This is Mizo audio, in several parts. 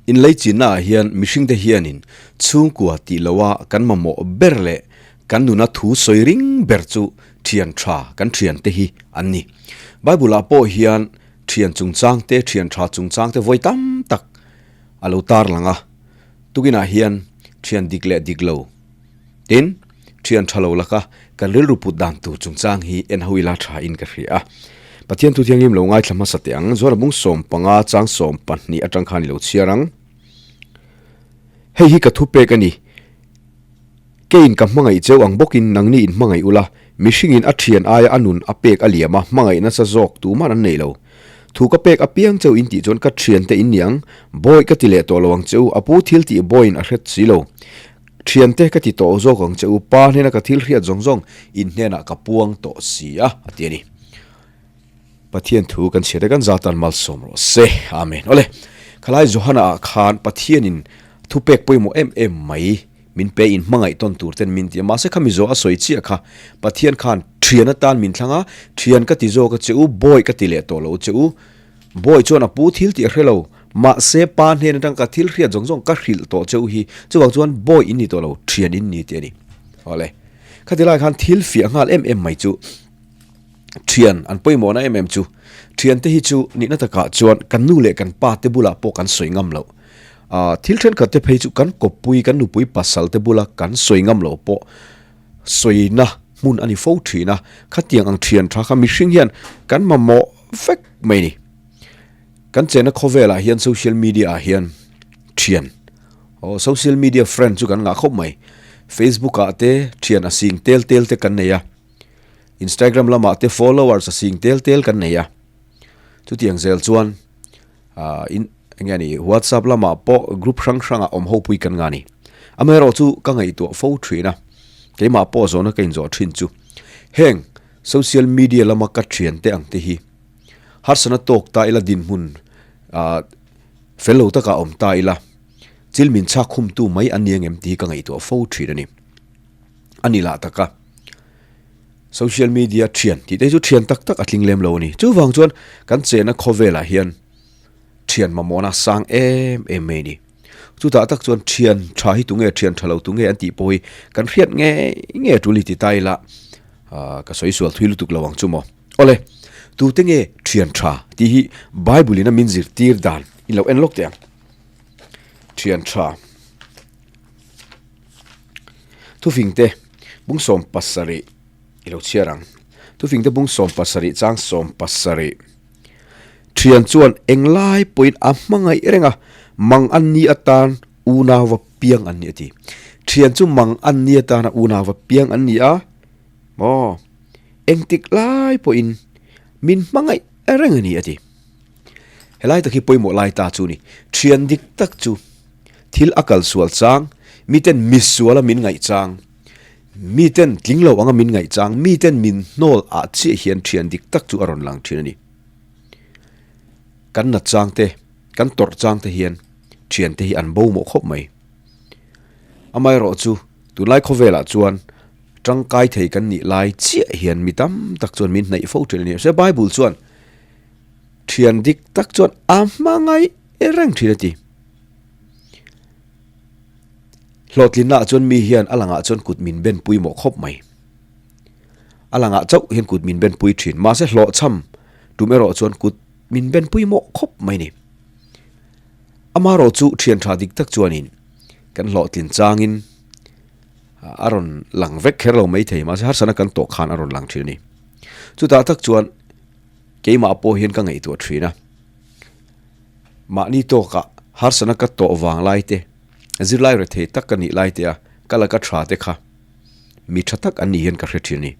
Inleichinnaah hian mihringte hianin chhungkua tih loha kan mamawh ber leh kan nuna thu sawi ring ber chu thian tha kan thiante hi an ni. Bible-ah pawh hian thian chungchangte, thian tha chungchangte vawi tam tak a lo tarlang a. Tukinah hian thian dik leh dik lo tin thian tha lo laka kan rilru put dan tur chungchang hi en ho ila tha in ka hria a. Pathian thu thianghlim lo ngaithla hmasa teh ang, Zuala bung 15 chang 12 atang khan i lo chhiar ang. Hei hi ka thupek a ni. Keiin ka hmangaih cheu ang bawkin nangni in hmangaih ula, mihringin a thian aia a nun a pek a liam a, hmangaih nasa zawk tuman an nei lo. Thu ka pek apiang cheu in tih chuan ka thiante in ni ang, bawi ka ti leh tawh lo ang che u, a pu thil tih bawiin a hret si lo. Thiante ka ti tawh zawk ang che u, pa hnena ka thil hriat zawng zawng in hnenah ka puang tawh si a, a ti a ni. Pathian thu kan chhiat e kan zatan malsawm rawh se. Amen. Awle, khalai Johana ah khan Pathianin thupek pawimawh em em mai min pe in hmangaih tawn tur ten min ti a, mahse kha mizo a sawi chiah kha Pathian khan thian atan min thlang a, thian ka ti zawk a che u, bawi ka ti leh tawh lo che u, bawi chuan a pu thil tih a hre lo, mahse pa hnen atang ka thil hriat zawng zawng ka hrilh tawh che u hi, chuvang chuan bawi in ni tawh lo, thian in ni tih a ni. Awle, khati lai khan thil fiah nghal em em mai chu thian an pawimawhna em em chu thiante hi chu nihna takah chuan kan nu leh kan pa te bulah pawh kan sawi ngam loh. Ahh thil thenkhat te phei chu kan kawppui kan nupui pasal te bula kan sawi ngam loh pawh sawina hmun a ni fo thin a, khatiang ang thian tha kha mihring hian kan mamawh vek mai a ni. Kan chenna khawvelah hian social media ah hian thian aw social media friend chu kan ngah khawp mai. Facebook ah te thian a sing tel tel te kan nei a, Instagram lamah te followers a sing tel tel kan nei a, chutiang zel chuan ah in eng nge ni WhatsApp lamah pawh group hrang hrangah awm ho pui kan nga ni. Amaherawh chu ka ngaihtuah fo thin a, keimah pawh zawhna ka inzawh thin chu heng social media lama ka thian te ang te hi harsana tawk ta ila dinhmun ah fel lo takah awm ta ila chil min chhak khumtu mai an ni ang em tih hi ka ngaihtuah fo thin a ni. A ni lah taka. Social media thian tih te hi chu thian tak tak a tling lem lo a ni. Chuvang chuan kan chena khawvelah hian thian mamawhna sang em em mai a ni. Chutah tak chuan thian tha hi tunge thian tha lo tunge an tih pawh hi kan hriat nge nge tul ni ti ta ila ah ka sawi sual thui lutuk lo ang chu maw. Awle, tute nge thian tha tih hi Bible in a min zirtir dan in lo en lawk teh ang. Thian tha. Thufingte bung 70 i lo chhiar ang. Thufingte bung 70 chang 70. Thian chuan englai pawhin a hmangaih reng a, mang an ni atan unauva piang an ni a ti. Thian chu mang an ni atana unauva piang an ni a, maw? Engtik lai pawhin min hmangaih reng a ni a ti. Helai tak hi pawimawh lai ta chu ni. Thian dik tak chu thil a kal sual chang, miten misuala min ngaih chang, miten tling lo anga min ngaih chang, miten min hnawl ah chiah hian thian dik tak chu a rawn lang thin a ni. Kan nat chang te, kan tawrh chang te hian thian te hi an bo mawh khawp mai. Amaherawh chu tunlai khawvelah chuan tangkai thei kan nih lai chiah hian mi tam tak chuan min hnaih fo thin a ni. Mahse Bible chuan Thian dik tak chuan a hmangaih reng thin a ti. Hlawhtlinna ah chuan mi hian a langah chuan kut min ben pui mawh khawp mai. A langah chauh hian kut min ben pui thin. Mahse hlawhchham tum erawh chuan kut min ben pui mawh khawp mai ni. Amaherawh chu thian tha dik tak chuanin kan hlawhtlin changin a rawn lang vek kher lo mai thei. Mahse harsatna kan tawh khan a rawn lang thin a ni. Chutah tak chuan Keimah pawh hian ka ngaihtuah thin a, mahni tawkah harsatna ka tawh vang lai te, zirlai rethei tak ka nih lai te a, ka laka tha te kha mi tha tak an nih hian ka hre thin a ni.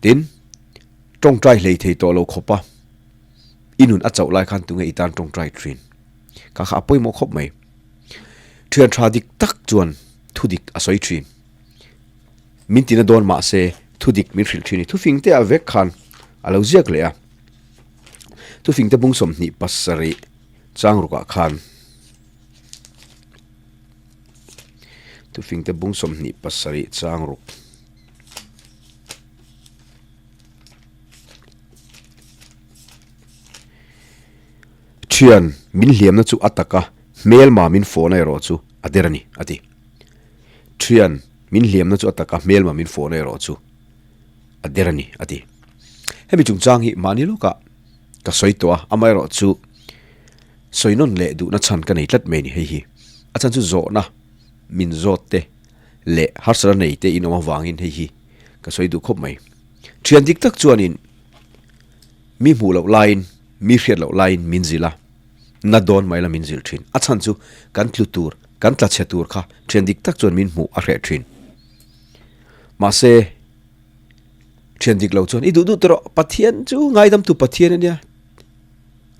Tin, tawngtai hlei thei tawh lo khawpa i nun a chauh lai khan tunge i tan tawngtai thin? Kha kha a pawimawh khawp mai. Thian tha dik tak chuan thu dik a sawi thin. Min tina dawn mah se thudik min hrilh thin i thufing te ah vek khan a lo ziak leh a. Thufing te bung 27 chang ruk ah khan thufing te bung 27 chang ruk Thian min hliamna chu a taka hmelma min fawhna erawh chu a der a ni, a ti. Thian min hliamna chu a taka hmelma min fawhna erawh chu a der a ni, a ti. Hemi chungchang hi mahni lawkah ka sawi tawh a, amaherawhchu sawi nawn leh duhna chhan ka nei tlat mai a ni hei hi. A chhan chu zawhna min zawt te leh harsatna nei te in awm avangin hei hi ka sawi duh khawp mai. Thian dik tak chuanin mi hmuh loh laiin, mi hriat loh laiin min zilh a, na dawn mai la min zilh thin. A chhan chu kan tlu tur, kan tla chhe tur kha thian dik tak chuan min hmuh a hreh thin. Mahse, thian dik lo chuan i duh duh tawh rawh, Pathian chu ngaidamtu Pathian a nia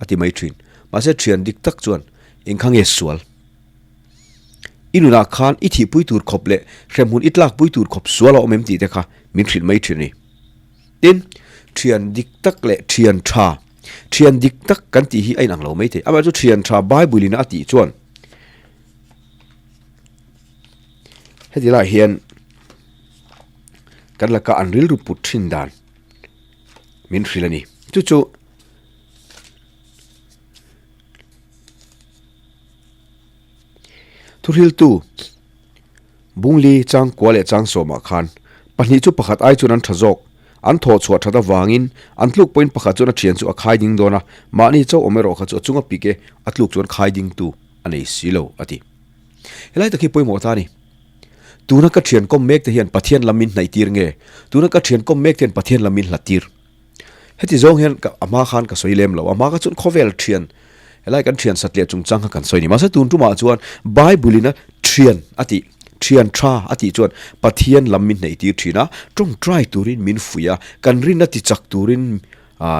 a ti mai thin. Mahse, thian dik tak chuan engkha nge sual? I nunah khan i thihpui tur khawp leh hremhmun i tlakpui tur khawp sual a awm em tih te kha min hrilh mai thin a ni. Tin, thian dik tak leh thian tha, thian dik tak kan tih hi a inang lo mai thei. Amaherawhchu thian tha Bible in a tih chuan heti lai hian kan laka an rilru put thin dan min hrilh a ni. Chu chu Thuhriltu Bungli chang kua leh chang sawmah khan pahnih chu pakhat ai chuan an tha zawk. An thawh chhuah that avangin an tluk pawhin pakhat chuan a thian chu a khai ding dawn a, mahni chauh awm erawh kha chu a chunga pik e, a tluk chuan khai dingtu a nei si lo, a ti. Helai tak hi pawimawh ta a ni. Tuna ka thian kawm mek te hian Pathian lam min hnaih tir nge? Tuna ka thian kawm mek te hian Pathian lam min hlat tir? Heti zawng hian ka a hma khan ka sawi lem lo, a hma kha chuan khawvel thian helai kan thian satliah chungchang kha kan sawi ni. Mahse tun tumah chuan Bible in a thian a tih, thian tha a tih chuan Pathian lam min hneih tir thin a, tawngtai turin min fuih a, kan rinna ti chak turin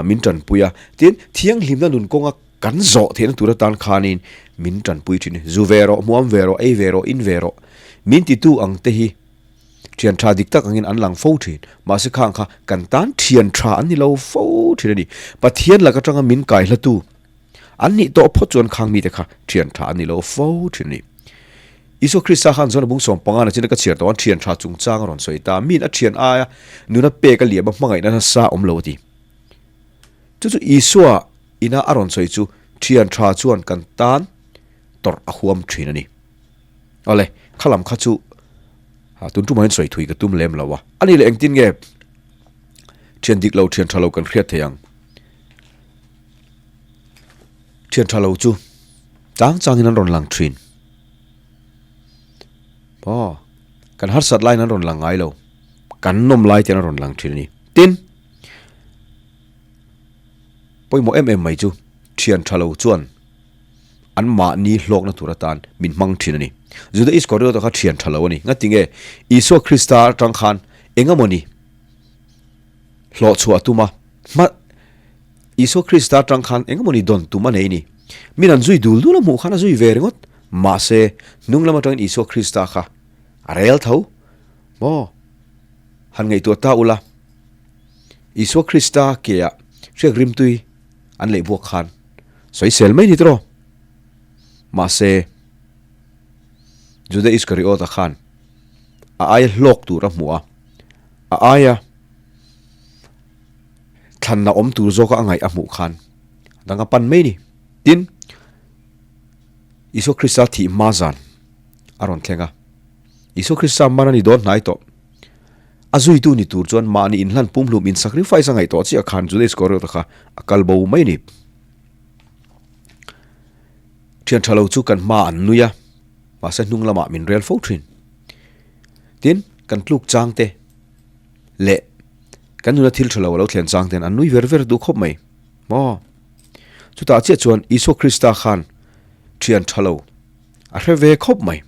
min tanpui a, tin thianghlimna nun kawnga kan zawh theihna tur atan khanin min tanpui thin. Zu ve rawh, hmuam ve rawh, ei ve rawh, in ve rawh min titu ang te hi Thian tha dik tak angin an lang fo thin. Mahse khang kha kan tan thian tha an ni lo fo thin a ni. Pathian lak atanga min kai hlatu an nih tawh phawt chuan khang mite kha thian tha an ni lo fo thin a ni. Isua Krista khan chuan a bung sawm panga nachin a ka chhiar tawh an thian tha chungchang a rawn sawi ta. Min a thian aia nuna pek a liam a hmangaihna nasa awm lo a ti. Chu chu Isua ina a rawn sawi chu thian tha chuan kan tan tawrh a huam thin a ni. Awle, kha lam kha chu tun tumah hian sawi thui ka tum lem lo a. A ni leh engtin nge thian dik lo thian tha lo kan hriat thei ang. Thian tha lo chu chang changin an rawn lang thin. Aw, kan harsat laiin an rawn lang ngai lo. Kan nawm lai ten an rawn lang thin a ni. Tin, pawimawh em em mai chu thian tha lo chuan an mahni hlawkna tur atan min hmang thin a ni. Juda Iskariota kha thian tha lo a ni. Ngati nge Isua Krista atang khan eng emaw ni hlawh chhuah tum a, hma Isua Krista atang khan eng emaw ni dawn tum a nei ni. Min an zui dul dul a hmuh khan a zui ve ringawt. Mahse, hnung lam atangin Isua Krista kha a rel tho. Maw? Han ngaihtuah ta ula, Isua Krista keah hriak rimtui an leih buak khan Sawisel mai ni tawh. Mahse, Juda Iskariota khan a aia hlawk tur a hmu a, a aia thlanna awm tur zawka a ngaih a hmuh khan dang a pan mai ni. Tin, Isua Krista thih hma zan a rawn thleng a. Isua Krista man a ni dawn hnai tawh. A zuitu ni tur chuan mahni inhlan pumhlum in sacrifice a ngaih tawh chiah khan Juda Iskariota kha a kal bo mai ni. Thian tha lo chu kan hma an nui a, mahse hnung lamah min rel fo thin. Tin, kan tluk chang te leh kan nuna thil tha lo a lo thlen chang ten an nui ver ver duh khawp mai. Maw? Chutah chiah chuan Isua Krista khan thian tha lo a hre ve khawp mai.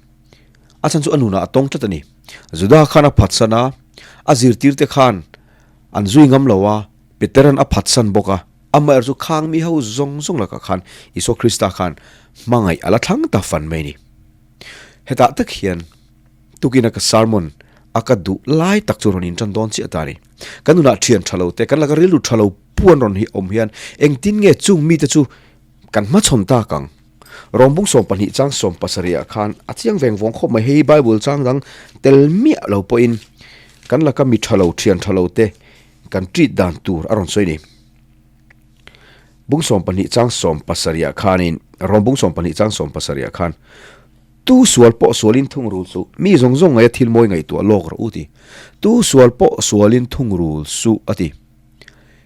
A chhan chu a nunah a tawng tlat a ni. Juda khan a phatsan a, a zirtirte khan an zui ngam lo a, Peteran a phatsan bawk a. Amaherawhchu khang mi ho zawng zawng lakah khan Isua Krista khan hmangaih a la thlang ta fan mai a ni. Hetah tak hian tukina ka sermon a ka duh lai tak chu rawn intan dawn chiah ta a ni. Kan nunah thian tha lo te, kan laka rilru tha lo puan rawn hi awm hian engtin nge chung mite chu kan hmachhawn tak ang? Rawmbung 12 chang 17 ah khan a chiang veng vawng khawp mai. Hei Bible chang dang tel miah lo pawhin kan laka mi tha lo, thian tha lo te kan treat dan tur a rawn sawi ni. Bung 12 chang 17 ah khanin, Rom bung 12 chang 17 ah khan, Tu sual pawh sualin thungrul suh, mi zawng zawng ngaia thil mawi ngaihtuah lawk rawh u ti. Tu sual pawh sualin thungrul suh a ti.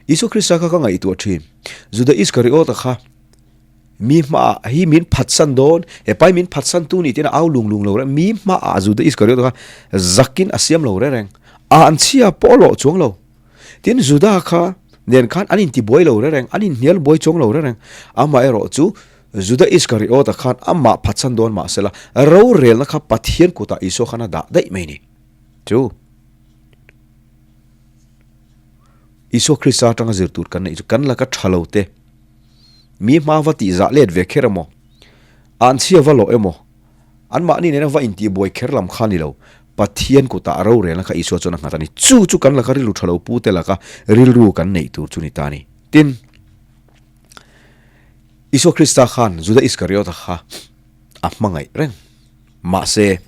Isua Krista kha ka ngaihtuah thin. Juda Iskariota kha mi hmaah hi min phatsan dawn, he pai min phatsan tu ni tiin a au lung lung lo reng. Mi hmaah Juda Iskariota kha zakin a siam lo reng reng. A an chhia pawh a lawh chuang lo. Tin, Juda kha nen khan an intibuai lo reng reng, an inhnial buai chuang lo reng reng. Amaherawh chu Juda Iskariota khan amah phatsan dawn mah sela, rorelna kha Pathian kutah Isua khan a dah daih mai ni. Chu Isua Krista atanga zir tur kan neih chu kan laka tha lo te, mi hma va tih zah let ve kher emaw, an chhia va lawh emaw, anmahni nena va intihbuai kher lam kha ni lo, Pathian kutah rorelna kha Isua chuan a nghat a ni. Chu chu kan laka rilru tha lo pu te laka rilru kan neih tur chu ni ta a ni. Tin, Isua Krista khan Juda Iskariota kha a hmangaih reng. Mahse,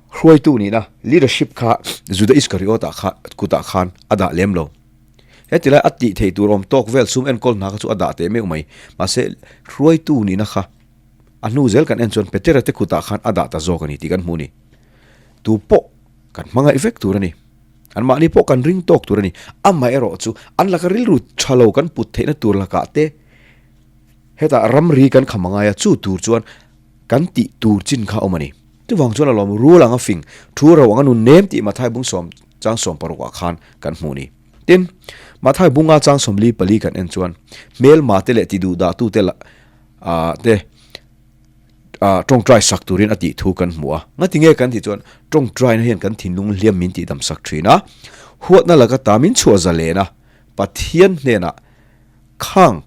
hruaitu nihna, leadership, kha Juda Iskariota kha kutah khan a dah lem lo. Heti lai a tih theih tur awm tawk vel sum enkawl hna kha chu a dah teh meuh mai. Mahse, hruaitu nihna kha a hnu zel kan en chuan Petera te kutah khan a dah ta zawk a ni tih kan hmu a ni. Tu pawh kan hmangaih vek tur a ni. Anmahni pawh kan ring tawk tur a ni. Amaherawh chu an laka rilru tha lo kan put theihna tur lakah te hetah ramri kan kham angai a, chu tur chuan kan tih tur chin kha a awm a ni. Chuvang chuan a lawm rul anga fing, thu ro anga nun nem tih Mathai bung sawm chang sawm parukah khan kan hmuh a ni. Tin, Mathai bunga chang 44 kan en chuan hmelma te leh tiduh dahtute te tawngtai sak turin a tih thu kan hmu a. Ngati nge kan tih chuan tawngtaina hian kan thinlung hliam min tihdam sak thin a, huatna laka ta min chhuah zalen a, Pathian hnenah khang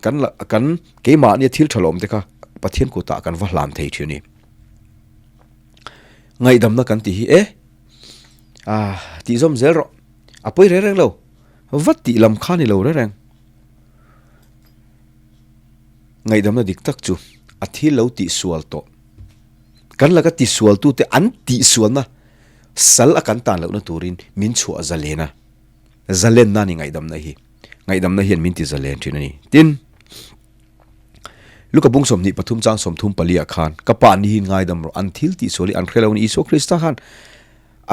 kan la kan keimahnia thil tha lawm te kha Pathian kutah kan va hlan thei thin a ni. Ngaihdamna kan tih hi e ah tih zawm zel rawh a pawi reng reng lo va tih lam kha ni lo reng reng. Ngaihdamna dik tak chu a thil lo tihsual tawh. Kan laka tisualtute an tihsualna sal a kan tan lohna turin min chhuah zalen a. Zalenna a ni ngaihdamna hi. Ngaihdamna hian min ti zalen thin a ni. Tin, Luka bung 23 chang 34 ah khan ka pa ni hi ngaidam rawh an thil tihsual hi an hre lo a ni. Isua Krista khan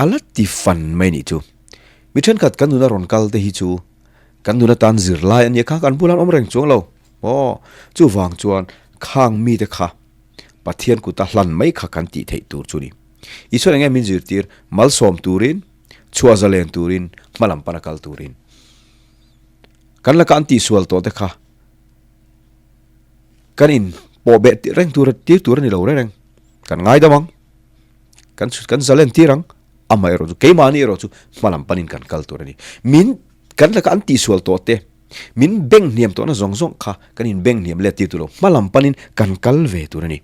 a la ti fan mai nih chu. Mi thenkhat kan nuna rawn kal te hi chu Kan nun atan zirlai a nia kha kan bulah an awm reng chuang lo. Aw, chuvang chuan khang mite kha Pathian kuta hlan mai kha kan tih theih tur chu ni. Isuan eng nge min zirtir? Malsawm turin, chhuah zalen turin, hma lam pana kal turin. Kan laka an tihsual tawh te kha kan in pawh beh reng tur tir tur a ni lo reng reng. Kan ngaidam ang, kan kan zalen tir ang. Amaherawh chu keimahni erawh chu hma lam panin kan kal tur a ni. Min kan laka an tihsual tawh te, min beng hniam tawhna zawng zawng kha kan in beng hniam let tir tur lo, hma lam panin kan kal ve tur a ni.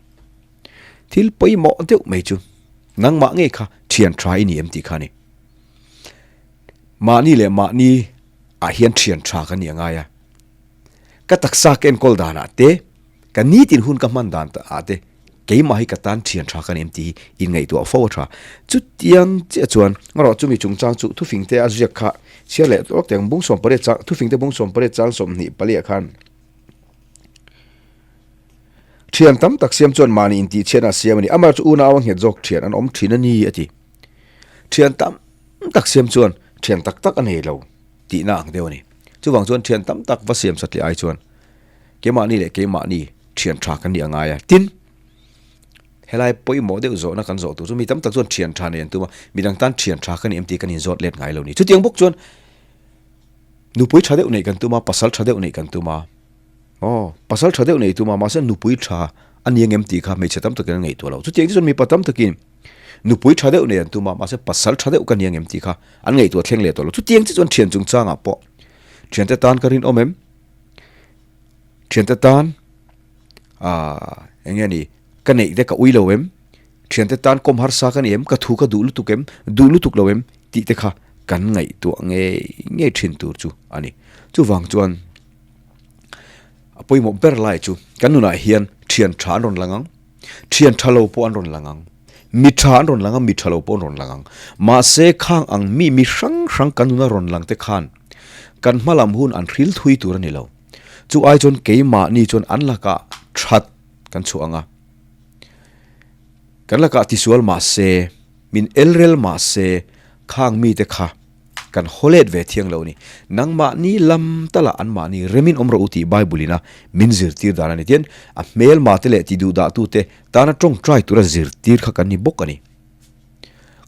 Thil pawimawh deuh mai chu nangmah ngei kha thian tha i ni em tih kha a ni. Mahni leh mahni ah hian thian tha ka ni a ngai a. Ka taksa ka enkawl danah te, ka nitin hun ka hman dan ah te, Keimah hi ka tan thian tha ka ni em tih hi inngaihtuah fo a tha. Chutiang chiah chuan erawh chumi chungchang chu thufingte a ziak kha chhiar leh tawk teh ang bung 18 chang thufingte bung 18 chang 24 ah khan thian tam tak siam chuan mahni intihchhiatna a siam a ni. Amah chu unau a nghet zawk thian an awm thin a ni a ti. Thian tam tak siam chuan thian tak tak a nei lo tihna ang deuh a ni. Chuvang chuan thian tam tak va siam satliah ai chuan Keimahni leh keimahni thian tha kan nih a ngai a. Tin, helai pawimawh deuh zawhna kan zawh tur chu mi tam tak chuan thian tha nei an tum a, midang tan thian tha ka ni em tih kan inzawt let ngai lo ni. Chutiang bawk chuan nupui tha deuh neih kan tum a, pasal tha deuh neih kan tum a. Aw, pasal tha deuh neih tum a, mahse nupui tha a ni ang em tih kha hmeichhe tam takin an ngaihtuah lo. Chutiang chu chuan mipa tam takin nupui tha deuh neih an tum a, mahse pasal tha deuh ka ni ang em tih kha an ngaihtuah thleng leh tawh lo. Chutiang chu chuan thian chungchangah pawh thiante tan ka rinawm em? Thiante tan aah eng nge ni ka neih te ka ui lo em? Thiante tan kawm harsa ka ni em? Ka thu ka duh lutuk em? Duh lutuk lo em? Tih te kha kan ngaihtuah ngei ngei thin tur chu a ni. Chuvang chuan a pawimawh ber lai chu kan nunah hian thian tha an rawn lang ang, thian tha lo pawh an rawn lang ang. Mi tha an rawn lang a, mi tha lo pawh an rawn lang ang. Mahse khang ang mi mi hrang hrang kan nuna rawn lang te khan kan hma lam hun an hril thui tur a ni lo. Chu ai chuan keimahni chuan an lakah that kan chhuah ang a. Kan lakah tisual mahse, min elrel mahse khang mite kha kan haw let ve thiang lo a ni. Nangmahni lam talah anmahni remin awm rawh u tih Bible ina min zirtir dan a ni. Tian a hmelmate leh ti duhdahtute tana tawngtai tura zirtir kha kan ni bawk a ni.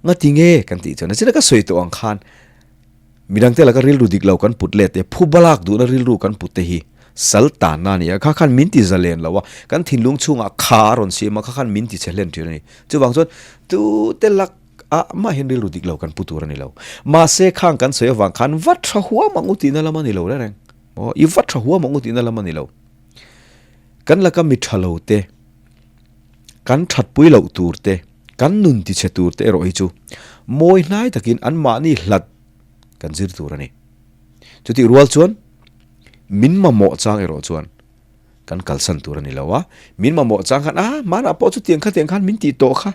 Ngati nge kan tih chuan nachina ka sawi tawh ang khan midangte laka rilru dik lo kan put let te, phu balak duhna rilru kan put te hi sal tanna a ni a. Kha khan min ti zalen lo a, kan thinlung chhungah kha a rawn siam a, kha khan min ti chhe hlen thin a ni. Chuvang chuan tute lak Ah, mah hian rilru dik lo kan pu tur a ni lo. Mahse, khang kan sawi avang khan va tha huam ang u tihna lam a ni lo reng reng. Aw, i va tha huam ang u tihna lam a ni lo. Kan laka mi tha lo te, kan thatpui loh tur te, kan nun tichhe tur te erawh hi chu mawi hnai takin anmahni hlat kan zir tur a ni. Chutih rual chuan min mamawh chang erawh chuan kan kalsan tur a ni lo a, min mamawh chang khan ah hmanah pawh chutiang khatiang khan min tih tawh kha,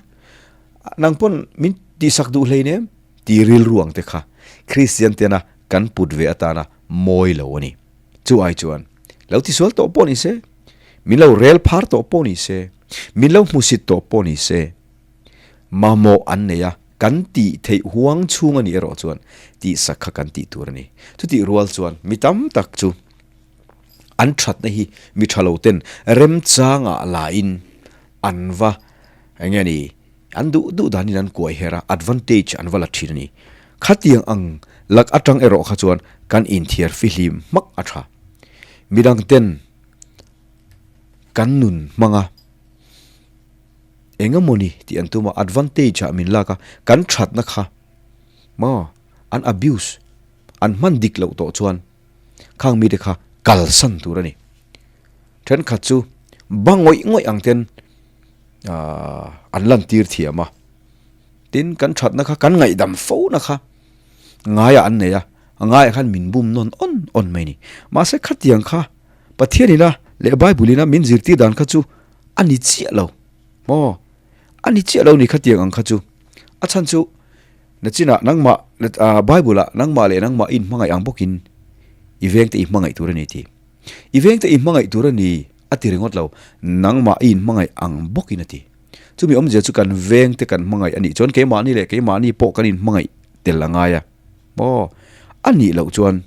nang pawn min tihsak duh hlei nem ti rilru ang te kha Kristian tena kan put ve atana mawi lo a ni. Chu ai chuan lo tisual tawh pawh ni se, min lo rel phar tawh pawh ni se, min lo hmusit tawh pawh ni se, mamawh an nei a, kan tih theih huang chhung a nih erawh chuan tihsak kha kan tih tur a ni. Chutih rual chuan mi tam tak chu an thatna hi mi tha lo ten remchangah lain an va eng nge ni an duh duh danin an kuai her a, advantage an va la thin a ni. Khatiang ang lak atang erawh kha chuan kan inthiar fihlim hmak a tha. Midang ten kan nun hmang a, eng emawni tih an tum a, advantage ah min lak a, kan thatna kha maw an abuse an hman dik loh tawh chuan Khang mite kha kalsan tur a ni. Thenkhat chu ba ngawih ngawih ang ten an lantir thiam a. Tin, kan thatna kha kan ngaihdam fo na kha ngaiah an nei a, a ngaiah khan min bum nawn awn awn mai a ni. Mahse khatiang kha Pathian ina leh Bible ina min zirtir dan kha chu a ni chiah lo. Maw? A ni chiah lo ni khatiang ang kha chu. A chhan chu Nachinah nangmah Bible ah nangmah leh nangmah i inhmangaih ang bawkin i vengte i hmangaih tur a ni tih. I vengte i hmangaih tur a ni a ti ringawt lo, nangmah i inhmangaih ang bawkin a ti. Chumi awmzia chu kan vengte kan hmangaih a nih chuan keimahni leh keimahni pawh kan inhmangaih tel a ngai a. Maw? A nih loh chuan,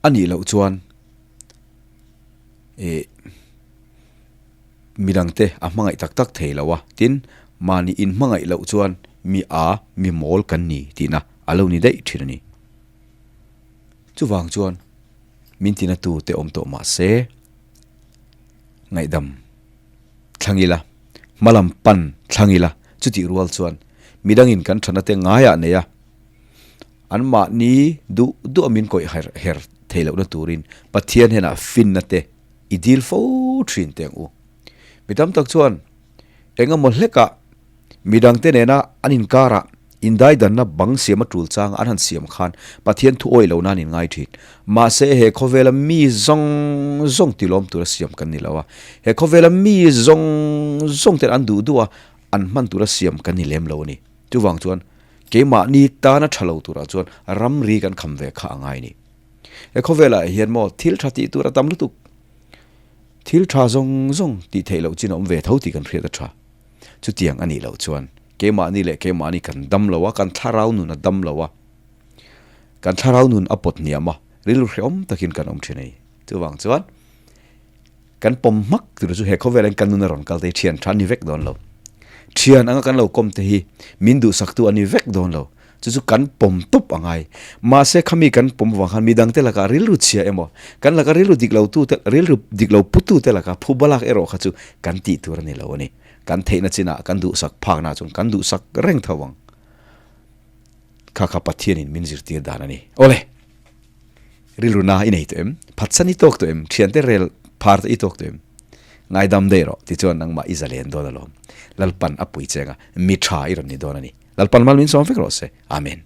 a nih loh chuan eh. Midangte a hmangaih tak tak thei lo a, tin, mahni inhmangaih loh chuan mi a, mi mawl kan ni tihna a lo ni daih thin a ni. Chuvang chuan min tina tu te awm tawh mah se, ngaihdam thlang ila, hmalam pan thlang ila, chutih rual chuan midangin kan thana te ngaiah nei a, anmahni duh duh a min kawih her thei lohna turin Pathian hnenah finna te I dil fo thin teh ang u. Mi tam tak chuan eng emaw hlekah midangte nena an inkarah indaidanna bang siam a tul changa an han siam khan Pathian thu awih lo nan inngai thin. Mahse he khawvela mi zawng zawng tilawm tura siam kan ni lo a, he khawvela mi zawng zawng ten an duh duh a an hman tura siam kan ni lem lo a ni. Chuvang chuan keimahni tana tha lo turah chuan ramri kan kham ve kha a ngai a ni. He khawvelah hian maw thil tha tih tur a tam lutuk. Thil tha zawng zawng tih theih loh chin a awm ve tho tih kan hriat a tha. Chutiang a nih loh chuan keimahni leh keimahni kan dam lo a, kan thlarau nun a dam lo a, kan thlarau nun a pawt hniam a, rilru hrehawm takin kan awm thin a ni. Chuvang chuan Kan pawm hmak tur chu he khawvel hian kan nun a rawn kal te hi thian tha a ni vek dawn lo. Thian anga kan lo kawm te hi min duhsaktu a ni vek dawn lo. Chu chu kan pawm tawp a ngai. Mahse khami kan pawm avang khan midang te lakah rilru chhia emaw, kan laka rilru dik lo tu te, rilru dik lo putu te laka phu balak erawh kha chu kan tih tur a ni lo a ni. Kan theihna chinah kan duhsak phakna chuan kan duhsak reng tho ang. Kha kha Pathianin min zirtir dan a ni. Awle! Rilru na i nei tawh em? Phatsan i tawk tawh em? Thiante rel phar te i tawk tawh em? Ngaidam daih rawh, tichuan nangmah i zalen dawn alawm. Lalpan a pui cheng a, mi tha i rawn ni dawn a ni. Lalpan mal min sawm vek rawh se. Amen.